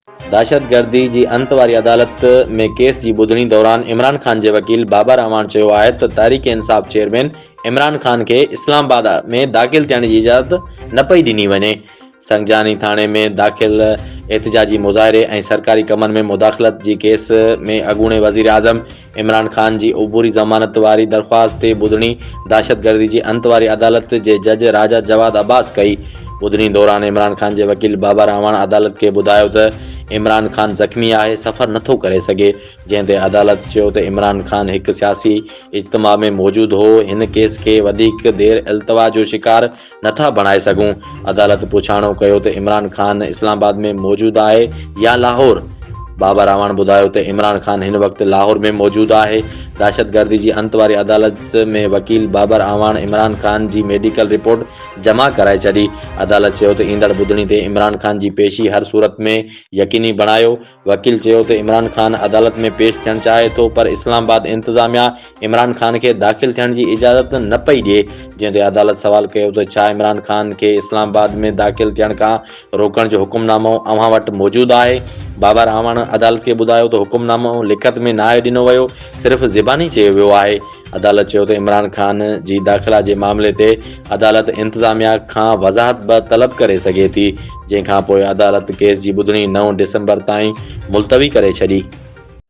دهشتگردي جي انت واري عدالت ۾ ڪيس جي ٻڌڻي دوران عمران خان جي وڪيل بابر اعواڻ چيو آهي ته تحريڪ انصاف چيئرمين عمران خان کي اسلام آباد ۾ داخل ٿيڻ جي اجازت نه پئي ڏني وڃي. سنگجاني ٿاڻي ۾ داخل احتجاجي مظاهري ۽ سرڪاري ڪمن ۾ مداخلت جي ڪيس ۾ اڳوڻي وزيراعظم عمران خان جي عبوري ضمانت واري درخواست تي ٻڌڻي دهشتگردي جي انت واري عدالت جي جج راجا جواد عباس ڪئي. ٻڌڻي دوران عمران خان جي وڪيل بابر اعواڻ عدالت کي ٻڌايو ته عمران خان زخمي آهي سفر نٿو ڪري سگهي، جنهن تي عدالت چيو ته عمران خان هڪ سياسي اجتماع ۾ موجود هو، هن ڪيس کي وڌيڪ دير التوا جو شڪار نٿا بڻائي سگهون. عدالت پڇاڻو ڪيو ته عمران خان اسلام آباد ۾ موجود آهي يا لاهور؟ بابر اعواڻ ٻڌايو ته عمران خان هن وقت لاهور ۾ موجود آهي. دهشتگردي جي انت واري عدالت ۾ وڪيل بابر اعواڻ عمران خان جي ميڊيڪل رپورٽ جمع ڪرائي ڇڏي. عدالت چيو ته ايندڙ ٻڌڻي تي عمران خان جي پيشي هر صورت ۾ يقيني بڻايو. وڪيل چيو ته عمران خان عدالت ۾ پيش ٿيڻ چاهي ٿو پر اسلام آباد انتظاميا عمران خان کي داخل ٿيڻ جي اجازت نه پئي ڏئي، جنهن تي عدالت سوال ڪيو ته ڇا عمران خان کي اسلام آباد ۾ داخل ٿيڻ کان روڪڻ جو حڪم نامو اوهان وٽ موجود آهي؟ بابر اعواڻ عدالت کي ٻڌايو ته حڪم نامو لکت ۾ ناهي ڏنو ويو، صرف زباني چيو ويو آهي. عدالت چيو ته عمران خان جي داخلا جي معاملي تي عدالت انتظاميا کان وضاحت به طلب ڪري سگهي ٿي، جنهن کانپوء عدالت ڪيس جي ٻڌڻي نو ڊسمبر تائين ملتوي ڪري ڇڏي.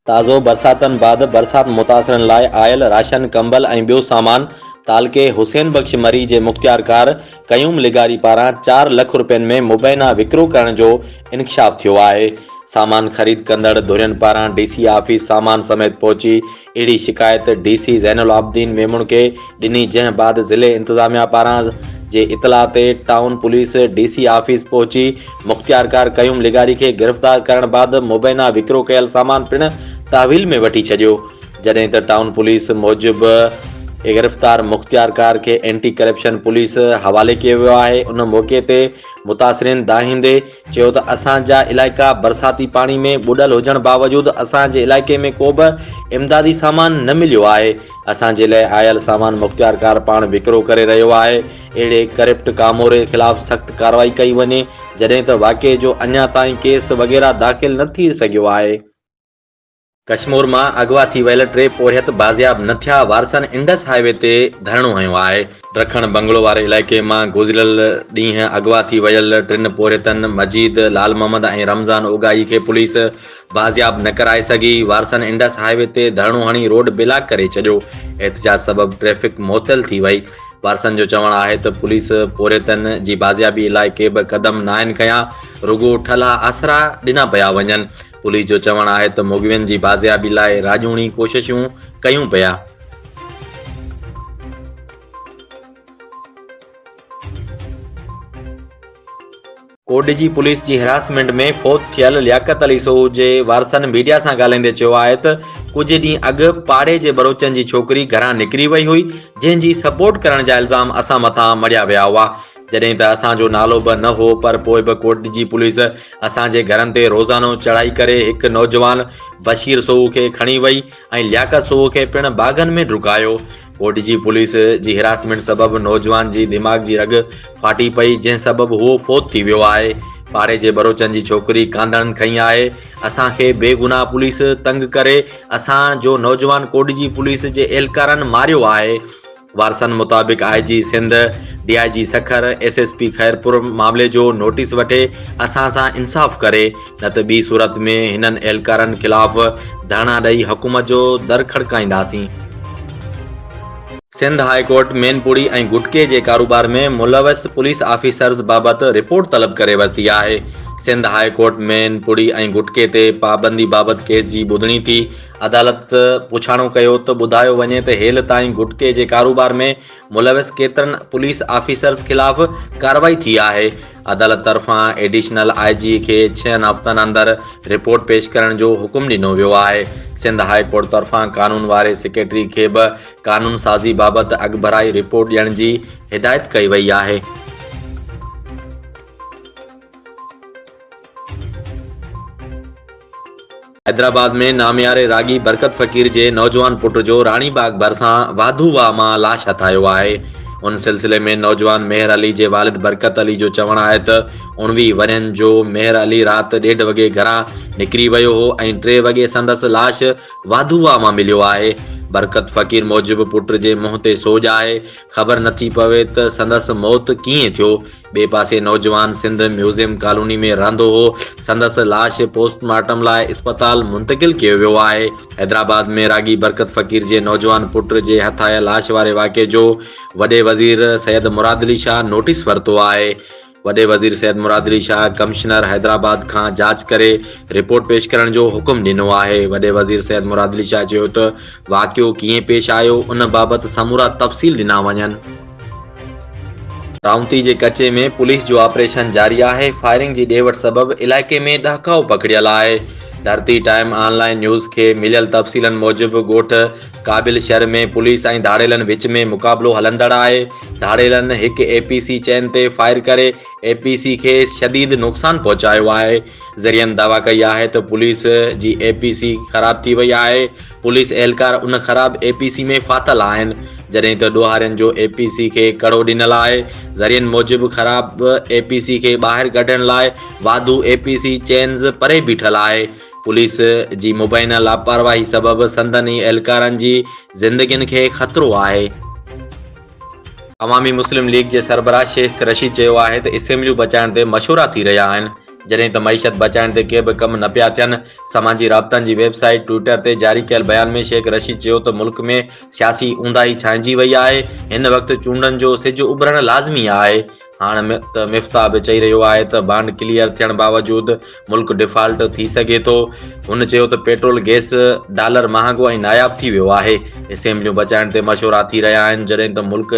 تازو برساتن بعد برسات متاثرن لاء آيل راشن، ڪمبل ۽ ٻيو سامان تعلقي حسين بخش مري جي مختيارڪار قيوم لغاري پاران چار لک رپين ۾ مبينا وڪرو ڪرڻ جو انڪشاف ٿيو آهي. سامان خريد ڪندڙ ڌرين پاران ڊي سي آفيس سامان سميت پهچي اهڙي شڪايت ڊي سي زين العابدين ميمڻ کي ڏني جنهن بعد ضلعي انتظاميا پاران جي اطلاع تي town police D C office پهچي مختيارڪار قيوم لغاري کي گرفتار ڪرڻ بعد مبينا وڪرو ڪيل سامان پڻ تحويل ۾ وٺي ڇڏيو جڏهن ته ٽائون پوليس موجب گرفتار مختيارڪار کي اينٽي ڪرپشن پوليس حوالي ڪيو ويو آهي ان موقعي تي متاثرين دانهيندي چيو ته اسان جا علائقا برساتي پاڻي ۾ ٻڏل هجڻ باوجود اسان جي علائقي ۾ ڪوبه امدادي سامان نه مليو آهي، اسان جي لئه آيل سامان مختيارڪار پاڻ وڪرو ڪري رهيو آهي، اهڙي ڪرپٽ ڪاموري خلاف سخت ڪارروائي ڪئي وڃي، جڏهن ته واقعي جو اڃا تائين ڪيس وغيره داخل نه ٿي سگهيو آهي. ڪشمور مان اغوا ٿي ويل ٽي پورهيت بازياب نه ٿيا، وارثن انڊس هاء وي تي ڌرڻو هنيو آهي. ڊکڻ بنگلو واري علائقي مان گذريل ڏينهن اغوا ٿي ويل ٽن پورهيتن مجيد، لال محمد ۽ رمضان اوڳاهي کي پوليس بازياب نه ڪرائي سگهي، وارثن انڊس هاء وي تي ڌرڻو هڻي روڊ بلاڪ ڪري ڇڏيو، احتجاج سبب ٽريفڪ معطل ٿي وئي. وارثن جو چوڻ آهي ته پوليس پورهيتن جي بازيابي لاء ڪي به قدم ناهن کنيا، رڳو ٺلها آسرا ڏنا پيا وڃن. پوليس جو چوڻ آهي ته مغوين جي بازيابي لاء راڄوڻي ڪوششون ڪيون پيا. ڪوٽڏيجي پوليس جي هراسمينٽ ۾ فوت ٿيل لياقت علي سوهو جي وارثن ميڊيا سان ڳالهائيندي چيو آهي ته ڪجهه ڏينهن اڳ پاڙي جي ٻروچن جي ڇوڪري گهران نڪري وئي هئي جنهن جي سپورٽ ڪرڻ جا الزام اسان مٿان مڙهيا ويا هئا جڏهن ته اسان جو نالو به نه هو پر پوء به ڪوٽڏيجي پوليس اسان جي گهرن تي روزانو چڙهائي ڪري هڪ نوجوان بشير سوهو کي کڻي وئي ۽ لياقت سوهو کي پڻ باغن ۾ ڊڪايو. ڪوٽڏيجي پوليس جي هراسمينٽ سبب نوجوان جي دماغ جي رڳ ڦاٽي پئي جنهن سبب هو فوت ٿي ويو آهي. پاڙي جي ٻروچن جي ڇوڪري ڪانڌڙن کنئي آهي. اسان کي بيگناهه پوليس تنگ ڪري اسان جو نوجوان ڪوٽڏيجي پوليس جي اهلڪارن ماريو آهي. وارثن مطابق I G Sindh, D I G Sukkur, S S P Khairpur معاملي جو نوٽيس وٺي اسان سان انصاف ڪري نه ته ٻي صورت ۾ هنن اهلڪارن خلاف ڌرڻا ڏئي حڪومت جو در کڙڪائينداسين. سنڌ هاء ڪورٽ مين پوڙي ۽ گٽڪي جي ڪاروبار ۾ ملوث پوليس آفيسرز بابت رپورٽ طلب ڪري ورتي آهي. سنڌ هاء ڪورٽ مين پوڙي ۽ گٽڪي تي پابندي بابت ڪيس جي ٻڌڻي ٿي، عدالت پڇاڻو ڪيو ته ٻڌايو وڃي ته هيل تائين گٽڪي جي ڪاروبار ۾ ملوث ڪيترن پوليس آفيسرز خلاف ڪارروائي ٿي آهي. عدالت طرفان ايڊيشنل I جي کي ڇهن هفتن اندر رپورٽ پيش ڪرڻ جو حڪم ڏنو ويو آهي. سنڌ هاء ڪورٽ طرفان قانون واري سيڪريٽري کي به قانون سازي بابت اڳڀرائي رپورٽ ڏيڻ جي هدايت ڪئي وئي آهي. حيدرآباد ۾ نامياري راڳي برڪت فقير جي نوجوان پٽ جو راڻي باغ ڀرسان واڌو واهه مان لاش هٿ آيو آهي. ان سلسلي ۾ نوجوان مهر علي جي والد برڪت علي جو چوڻ آهي ته 19 ورهين جو مهر علي رات ڏيڍ وڳي گهران نڪري ويو هو ۽ ٽي وڳي سندس لاش واڌو واهه مان مليو آهي. برڪت فقير موجب پٽ جي منهن تي سوڄ آهي، خبر نٿي پوي ته سندس موت ڪيئن ٿيو. ٻئي پاسي نوجوان سنڌ ميوزيم ڪالوني ۾ رهندو هو، سندس لاش پوسٽ مارٽم لاء اسپتال منتقل ڪيو ويو آهي. حيدرآباد ۾ راڳي برڪت فقير جي نوجوان پٽ جي هٿ آيل لاش واري واقعي جو وڏي وزير سيد مراد علي شاهه نوٽيس ورتو آهي. وڏي وزير سيد مراد علي شاهه ڪمشنر حيدرآباد کان جاچ ڪري رپورٽ پيش ڪرڻ جو حڪم ڏنو آهي. وڏي وزير سيد مراد علي شاهه چيو ته واقعو ڪيئن پيش آيو ان بابت سمورا تفصيل ڏنا وڃن. رائونتي جي ڪچي ۾ پوليس جو آپريشن جاري آهي، فائرنگ جي ڏي وٺ سبب علائقي ۾ ڏهڪاء پکڙيل آهي. ڌرتي ٽائيم آن لائين نيوز کي مليل تفصيلن موجب ڳوٺ قابل شھر ۾ پوليس ۽ ڌاڙيلن وچ ۾ مقابلو هلندڙ آهي، ڌاڙيلن هڪ اي پي سي چين تي فائر ڪري اي پي سي کي شديد نقصان پهچايو آهي، ذريعن دعويٰ ڪئي آهي ته پوليس جي اي پي سي خراب ٿي وئي آهي، پوليس اهلڪار ان خراب اي پي سي ۾ ڦاٿل آهن، جڏهن ته ڏوهارين جو اي پي سي کي ڪڙو ڏنل آهي، ذريعن موجب خراب اي پي سي کي ٻاهر ڪڍڻ لاء واڌو اي پي سي چينز پري بيٺل آهي، پوليس جي مبينا لاپرواهي سبب سندن ئي اهلڪارن جي زندگين کي خطرو آهي. عوامي مسلم ليگ جي سربراهه شيخ رشيد چيو آهي ته اسيمبليون بچائڻ تي مشورا ٿي رهيا آهن، جڏهن ته معيشت بچائڻ تي ڪي به ڪم نه پيا ٿين. سماجي رابطن جي ويب سائيٽ ٽوئٽر تي جاري ڪيل بيان ۾ شيخ رشيد چيو ته ملڪ ۾ سياسي اونداهي ڇانئجي وئي آهي، هن وقت چونڊن جو سج اڀرڻ لازمي آهي. هاڻ ته مفتاح به چئي رهيو آهي ته بانڊ ڪليئر ٿيڻ باوجود ملڪ ڊيفالٽ ٿي سگهي ٿو. هن چيو ته پيٽرول، گئس، ڊالر مهانگو ۽ ناياب ٿي ويو آهي. اسيمبليون بچائڻ تي مشورا ٿي رهيا آهن، جڏهن ته ملڪ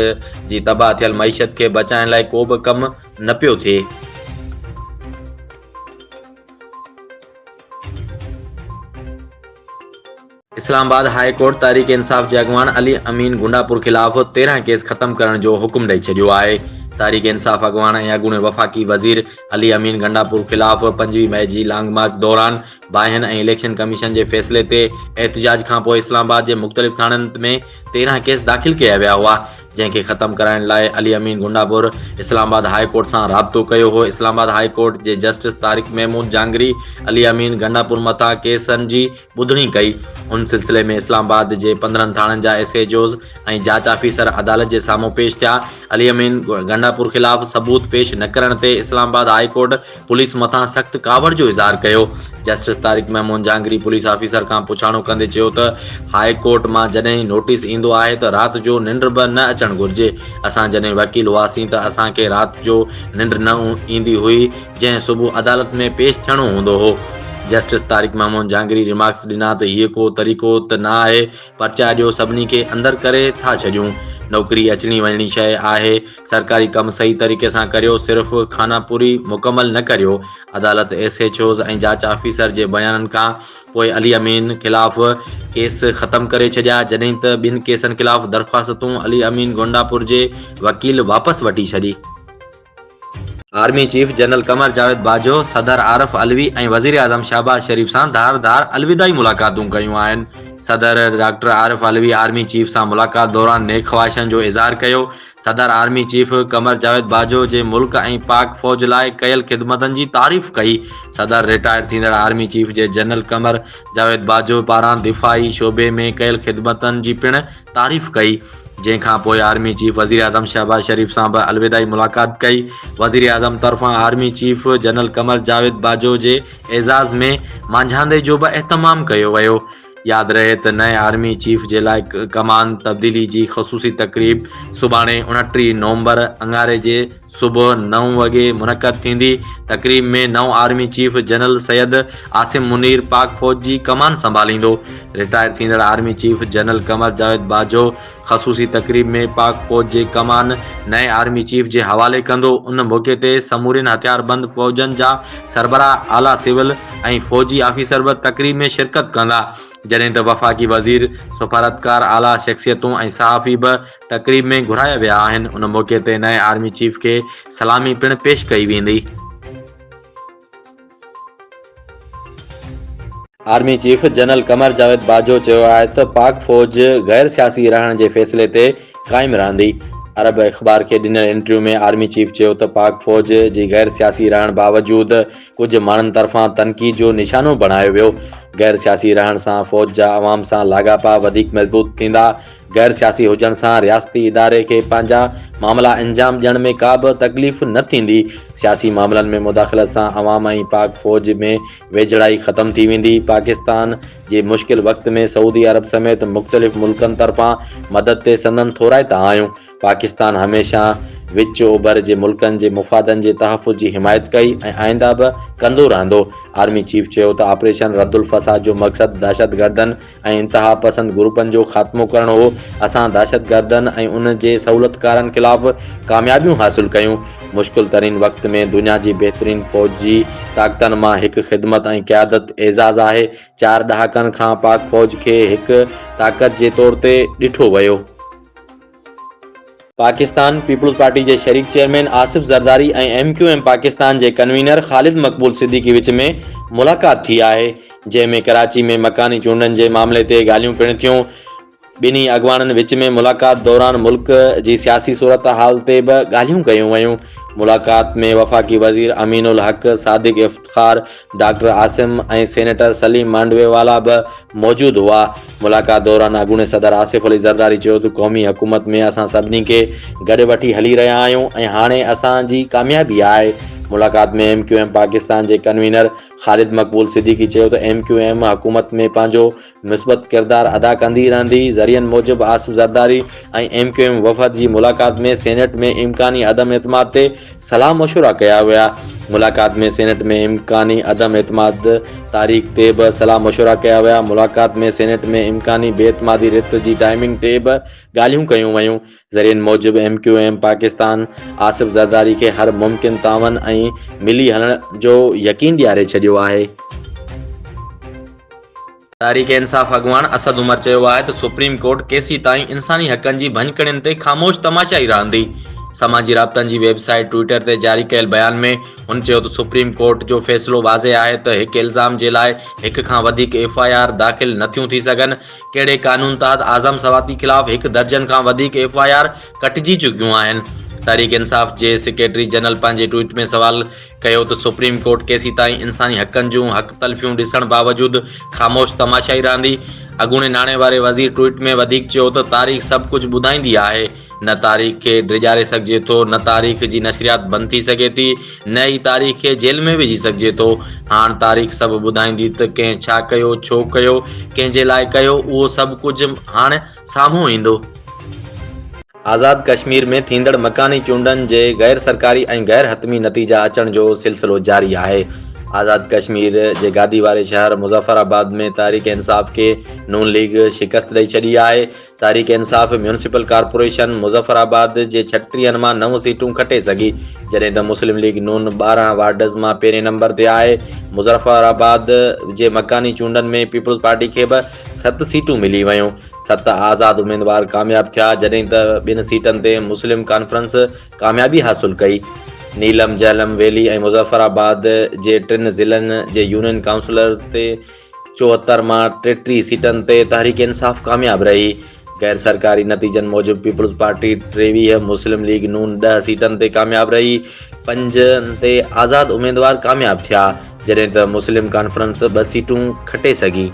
جي تباهه ٿيل معيشت کي بچائڻ لاء ڪو به ڪم نه پيو ٿئي. اسلام آباد هاء ڪورٽ تحريڪ انصاف جي اڳواڻ علي امين گنڊاپور خلاف 13 ڪيس ختم ڪرڻ جو حڪم ڏئي ڇڏيو آهي. تحريڪ انصاف اڳواڻ ۽ اڳوڻي وفاقي وزير علي امين گنڊاپور خلاف 25 مئي جي لانگ مارچ دوران باهين ۽ اليڪشن ڪميشن جي فيصلي تي احتجاج کانپوء اسلام آباد جي مختلف ٿاڻن ۾ 13 ڪيس داخل ڪيا ويا هئا. جنهن کي ختم ڪرائڻ لاء علي امين گنڊاپور اسلام آباد هاء ڪورٽ سان رابطو ڪيو هو. اسلام آباد هاء ڪورٽ جي جسٽس طارق محمود جانگري علي امين گنڊاپور مٿان ڪيسن جي ٻڌڻي ڪئي. ان سلسلي ۾ اسلام آباد جي 15 ٿاڻن جا ايس ايچ اوز ۽ جاچ آفيسر عدالت جي سامهون پيش ٿيا. علي امين گنڊاپور خلاف ثبوت پيش نه ڪرڻ تي اسلام آباد هاء ڪورٽ پوليس مٿان سخت ڪاوڙ جو اظهار ڪيو. Justice Tariq Mahmood Jangri police officer کان پڇاڻو ڪندي چيو ته هاء ڪورٽ مان جڏهن نوٽيس ايندو آهي ته رات جو ننڊ به نه اچڻ گهرجي، اسان جڏهن وڪيل هئاسين ته اسان کي رات جو ننڊ نه ايندي هئي، جنهن صبح عدالت ۾ پيش ٿيڻو هوندو هو. جسٽس طارق محمود جهانگيري ريمارڪس ڏنا ته هيء ڪو طريقو ته نه آهي، پرچا ڏيو سڀني کي اندر ڪري ٿا ڇڏيون، نوڪري اچڻي وڃڻي شيء آهي، سرڪاري ڪم صحيح طريقي سان ڪريو، صرف خانه پوري مڪمل نه ڪريو. عدالت ايس ايڇ اوز ۽ جاچ آفيسر جي بيانن کان پوء علي امين خلاف ڪيس ختم ڪري ڇڏيا، جڏهن ته ٻن ڪيسن خلاف درخواستون علي امين گنڊاپور جي وڪيل واپس وٺي ڇڏي. Army chief general Qamar Javed Bajwa, صدر عارف علوي ۽ وزيراعظم شهباز شريف سان ڌار ڌار الوداعي ملاقاتون ڪيون آهن. صدر doctor Arif Alvi army chief سان ملاقات دوران نيڪ خواهشن جو اظهار ڪيو. صدر آرمي چيف قمر جاويد باجوه جي ملڪ ۽ پاڪ فوج لاء ڪيل خدمتن جي تعريف ڪئي. صدر رٽائر ٿيندڙ آرمي چيف جي جنرل قمر جاويد باجوه پاران دفاعي شعبي ۾ ڪيل خدمتن جي پڻ تعريف ڪئي. جنهن کان پوء آرمي چيف وزيراعظم شهباز شريف سان به الوداعي ملاقات ڪئي. وزيراعظم طرفان army chief general Qamar Javed Bajwa جي اعزاز ۾ مانجهاندي جو به اهتمام ڪيو ويو. ياد رهي ته نئين آرمي چيف جي لاء ڪمان تبديلي جي خصوصي تقريب سڀاڻي 29 نومبر اڱاري جي صبح نو وڳي منعقد ٿيندي. تقريب ۾ نئون army chief general Syed Asim Munir Pak فوج جي ڪمان سنڀاليندو. رٽائر ٿيندڙ army chief general Qamar Javed Bajwa خصوصي تقريب ۾ پاڪ فوج جي ڪمان نئين آرمي چيف جي حوالي ڪندو. ان موقعي تي سمورين هٿياربند فوجن جا سربراهه، اعليٰ سول ۽ فوجي آفيسر به تقريب ۾ شرڪت ڪندا، جڏهن ته وفاقي وزير، سفارتڪار، اعليٰ شخصيتون ۽ صحافي به تقريب ۾ گهرايا ويا آهن. ان موقعي تي نئين آرمي چيف کي سلامي پڻ پيش ڪئي ويندي. Army chief general Qamar Javed Bajwa چيو آهي ته پاڪ فوج غير سياسي رهڻ جي فيصلي تي قائم رهندي. عرب اخبار کي ڏنل انٽرويو ۾ آرمي چيف چيو ته پاڪ فوج جي غير سياسي رهڻ باوجود ڪجهه ماڻهن طرفان تنقيد جو نشانو بڻايو ويو، غير سياسي رهڻ سان فوج جا عوام سان لاڳاپا وڌيڪ مضبوط ٿيندا، غير سياسي هجڻ سان رياستي اداري کي پنهنجا معاملا انجام ڏيڻ ۾ ڪا به تڪليف نه ٿيندي، سياسي معاملن ۾ مداخلت سان عوام ۽ پاڪ فوج ۾ ويجهڙائي ختم ٿي ويندي، پاڪستان جي مشڪل وقت ۾ سعودي عرب سميت مختلف ملڪن طرفان مدد تي سندن ٿورائتا آهيون، پاڪستان هميشه وچ اوڀر جي ملڪن جي مفادن جي تحفظ جي حمايت ڪئي ۽ آئنده به ڪندو رهندو. آرمي چيف چيو ته آپريشن ردالفساد جو مقصد دهشتگردن ۽ انتهاپسند گروپن جو خاتمو ڪرڻ هو، اسان دهشتگردن ۽ ان جي سهولتڪارن خلاف ڪاميابيون حاصل ڪيون، مشڪل ترين وقت ۾ دنيا جي بهترين فوجي طاقتن مان هڪ خدمت ۽ قيادت اعزاز آهي، چار ڏهاڪن کان پاڪ فوج کي هڪ طاقت جي طور تي ڏٺو ويو. پاڪستان پيپلز پارٽي جي شريڪ chairman Asif Zardari ۽ M Q M Pakistan جي ڪنوينر خالد مقبول صديقي وچ ۾ ملاقات ٿي آهي جنهن ۾ ڪراچي ۾ مڪاني چونڊن جي معاملي تي ڳالهيون پڻ ٿيون ٻنهي اڳواڻن وچ ۾ ملاقات دوران ملڪ جي سياسي صورتحال تي به ڳالهيون ڪيون ويون ملاقات ۾ وفاقي وزير امين الحق صادق افتخار ڊاڪٽر عاصم ۽ سينيٽر سليم مانڊوي والا به موجود هئا. ملاقات دوران اڳوڻي صدر آصف علي زرداري چيو ته قومي حڪومت ۾ اسان سڀني کي گڏ وٺي هلي رهيا آهيون ۽ هاڻي اسان جي ڪاميابي آهي. ملاقات ۾ ايم ڪيو ايم پاڪستان جي ڪنوينر خالد مقبول صديقي چيو ته ايم ڪيو ايم حڪومت ۾ پنهنجو مثبت ڪردار ادا ڪندي رهندي. ذريعن موجب Asif Zardari ۽ M Q M وفد جي ملاقات ۾ سينيٽ ۾ امڪاني عدم اعتماد تي صلاح مشورا ڪيا ويا. ملاقات ۾ سينيٽ ۾ امڪاني عدم اعتماد تاريخ تي به صلاح مشورا ڪيا ويا. ملاقات ۾ سينيٽ ۾ امڪاني بي اعتمادي رٿ جي ٽائمنگ تي به ڳالهيون ڪيون ويون. ذريعن موجب M Q M Pakistan Asif Zardari کي هر ممڪن تعاون ۽ ملي هلڻ جو يقين ڏياري ڇڏيو آهي. تحريڪ انصاف اڳواڻ اسد عمر چيو آهي ته سپريم ڪورٽ ڪيسيتائين انساني حقن جي ڀڃڪڙين تي خاموش تماشائي رهندي. سماجي رابطن جي ويب سائيٽ ٽوئٽر تي جاري ڪيل بيان ۾ هن چيو ته سپريم ڪورٽ جو فيصلو واضح آهي ته هڪ الزام جي لاء هڪ کان وڌيڪ ايف I R داخل نٿيون ٿي سگهن، ڪهڙي قانون تحت اعظم سواتي خلاف هڪ درجن کان وڌيڪ ايف I R ڪٽجي چڪيون آهن. تحريڪ انصاف جي سيڪريٽري جنرل پنهنجي ٽوئيٽ ۾ سوال ڪيو ته سپريم ڪورٽ ڪيسيتائين انساني حقن جون حق تلفيون ڏسڻ باوجود خاموش تماشائي رهندي؟ اڳوڻي ناڻي واري وزير ٽوئيٽ ۾ وڌيڪ چيو ته تاريخ سڀ ڪجهه ٻڌائيندي آهي، نه تاريخ کي ڊيڄاري سگهجي ٿو، نه تاريخ جي نشريات بند ٿي سگهي ٿي، نه ئي تاريخ کي جيل ۾ وجهي سگهجي ٿو، هاڻ تاريخ سڀ ٻڌائيندي ته ڪنهن ڇا ڪيو، ڇو ڪيو، ڪنهن جي لاء ڪيو، اهو سڀ ڪجهه هاڻ سامهون ايندو. آزاد ڪشمير ۾ ٿيندڙ مڪاني چونڊن جي غير سرڪاري ۽ غير حتمي نتيجا اچڻ جو سلسلو جاري آهي. آزاد ڪشمير جي گادي واري شهر مظفر آباد ۾ تحريڪ انصاف کي نون ليگ شڪست ڏئي ڇڏي آهي. Tehreek Insaf municipal corporation Muzaffarabad جي ڇٽيهن مان نو سيٽون کٽي سگهي، جڏهن ته مسلم ليگ نون 12 وارڊز مان پهرين نمبر تي آهي. مظفر آباد جي مڪاني چونڊن ۾ پيپلز پارٽي کي به ست سيٽون ملي ويون. ست آزاد اميدوار ڪامياب ٿيا، جڏهن ته ٻن سيٽن تي مسلم ڪانفرنس ڪاميابي حاصل ڪئي. نيلم، جهلم ويلي ۽ مظفر آباد جي ٽن ضلعن جي يونين ڪائونسلرز تي 74 مان 33 سيٽن تي تحريڪ انصاف ڪامياب رهي. غير سرڪاري نتيجن موجب پيپلز پارٽي 23، مسلم ليگ نون ڏهه سيٽن تي ڪامياب رهي، پنجن تي آزاد اميدوار ڪامياب ٿيا، جڏهن ته مسلم ڪانفرنس ٻه سيٽون کٽي سگهي.